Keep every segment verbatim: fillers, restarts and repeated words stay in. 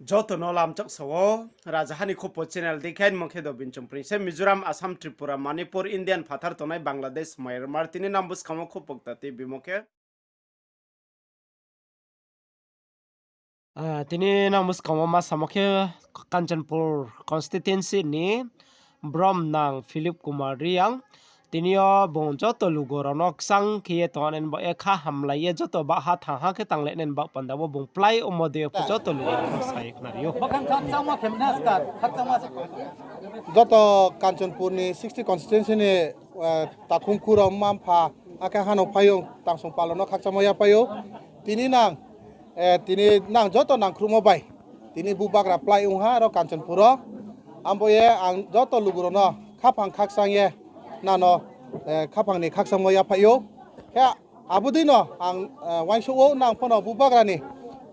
Joto no lamchak sa wo, Rajaha ni Khupo channel dei khe, mo khe Dobin Chongpring se Mizoram, Assam, Tripura, Manipur, Indian phathar tongnai Bangladesh, Myanmar, tini nang buskang wo khupo kta tibimo khe. Ah, tini nang buskang wo ma samo khe Kanchanpur constituency ni brom nang Philip Kumar Reang. Tini yo bung joto lugu rao no kchang khe ye tongnaini baoh ye kha hamlai ye joto baha thangha khe tanglai nani baoh panda wo bung plái omo dei yo pho joto lugu rao no sa ye khnari ou. Joto Kanchanpur ni sixty constituency ni, eh, takhum khu rao mma mpha, akhe hano phai ou, tangsong palo no khakchangmo yaphai ou. Tini nang, eh, tini nang joto nangkhruhmo bai tini bubagra plái ong ha aro Kanchanpur wo. Abo ye ang joto lugu rao no khaphang khakchang ye nang no, eh, khaphang ni khakchangmo yaphai ou. Khe abo dei no ang, eh, uaingsouh ou, nang pho no bubagra ni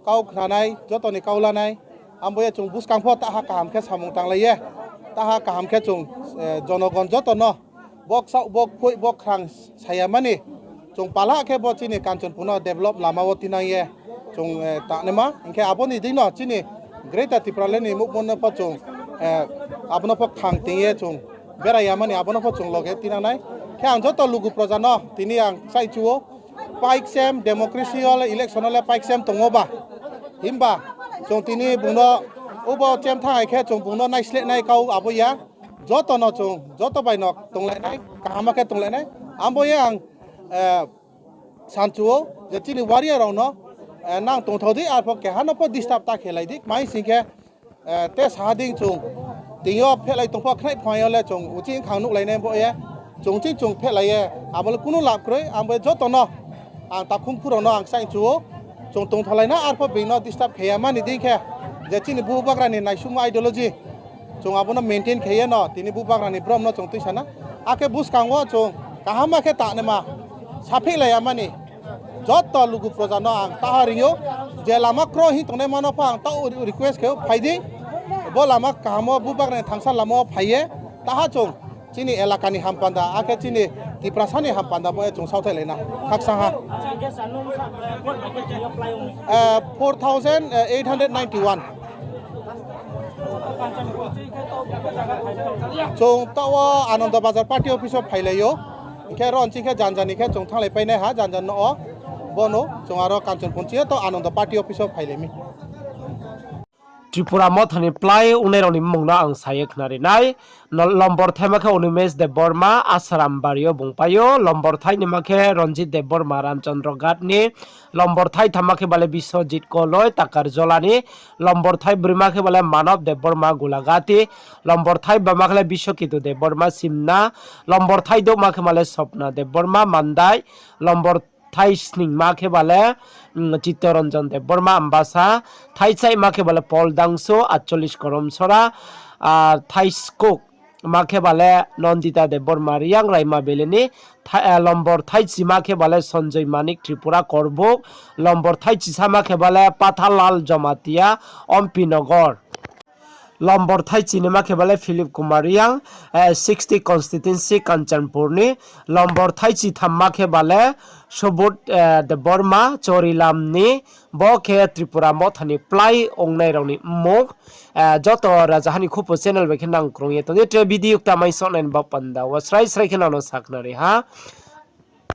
kau khnanai, joto ni kau lanai. Abo ye chung buskang pho taha kaham khe samung tanglai ye, taha kaham khe chung, eh, jonogon joto no bo ksaoh, bo kphoih, bo khrang sa ya mani, chung pala khe bo chini Kanchanpur no develop lama wo tinang ye chung, eh, tangnaima. Hing khe abo ni dei no chini Greater Tipraland ni movement no pho chung, eh, abo no pho khang ting ye chung berai ya mani, abo no pho chung loge tinang nai. Khe ang joto lugu proja no tini ang kchaih chu ou, paikchem democracy yo le, election wo le paikchem tongmo ba. Himba chung tini bung no ubo chem thanng hai khe chung bung no naisleh nai kau abo ya. Joto no chung, joto bai no tonglai nai, kaham khe tonglai nai. Abo ye ang, eh, sanchu ou je chini warrior rao no, eh, nang tongthao di, arpho keha no pho disturb ta khelai di, kmai sing khe, eh, te saha dei chung, tini yo phehlai tong pho khnai phai yo le chung uchih khang nuhlai nai bo ye, chung ching chung phehlai ye, abo le kunu lab kroi, abo ye joto no, ang takhum khu rao no ang kchaih chu ou, chung tongthaolai na, arpho being no disturb khe ya mani dei khe, je chini bubagra ni naisuhmo ideology, chung abo no maintain khe ye no, tini bubagra ni brom no chung tuisa na. Akhe buskang wo chung kaham khe tangnaima, saphihlai ya mani, joto lugu proja no ang taha ring ou, je lama kro hing tongnaima no pho ang taoh request khe ou, phai di, bo lama kaham wo bubagra ni thangsa lama wo phai ye, taha chung chini elaka ni hampanda, akhe chini Tiprasa ni hampanda bo ye chung saohthailai na, khakchang ha. Eh, four thousand eight hundred ninety-one. Chung taoh wo Anando Bazar party office wo phailai ou. Hing khe ro nching khe janja ni khe chung thannglai pai nai ha, janja no wo. Bo no chung aro Kanchanpur ching yo to Anando party office wo phailai mi. Tripura Motha ni plái ongnai rao ni mmung no ang sa ye khnari nai. No, Lombor thaima khe Onimesh Debbarma, Asaram Bari yo bung pai ou. Lombor thainima khe Ranjit Debbarma, Ramchandra Ghat ni. Lombor thaithamma khe bale Biswajit Koloi, Takarjola ni. Lombor thaibroi ma khe bale Manob Debbarma, Golagati. Lombor thaibama khe le Biswaketu Debbarma, Simna. Lombor thaidouh ma khe bale Sopna Debbarma, Mandai. Lombor thaisningma khe bale, mm, Chittoranjan Debbarma, Ambasa. Thaichaihma khe bale Paul Dangso, atchollis Koromsora. Ah, thaiskuh ma khe bale Nandita Debbarma, Reang, Raima Valley ni. Thai-, eh, Lombor thaichima khe bale Sanjoy Manik, Tripura, Korbuk. Lombor thaichisama khe bale Pathalal Jamatia, Ompi Nagar. Lombor thaichinima khe bale Philip Kumar Reang, eh, sixty constituency Kanchanpur ni. Lombor thaichithamma khe bale Subodh, eh, Debbarma, Chorilam ni. Bo khe Tripura Motha ni plái ongnai rao ni mmung. Eh, joto Rajaha ni Khupo channel bai khe nang krung ye tong di, tre video kta mai songnai ni baoh panda wo srai srai khe nang no sakhnari ha.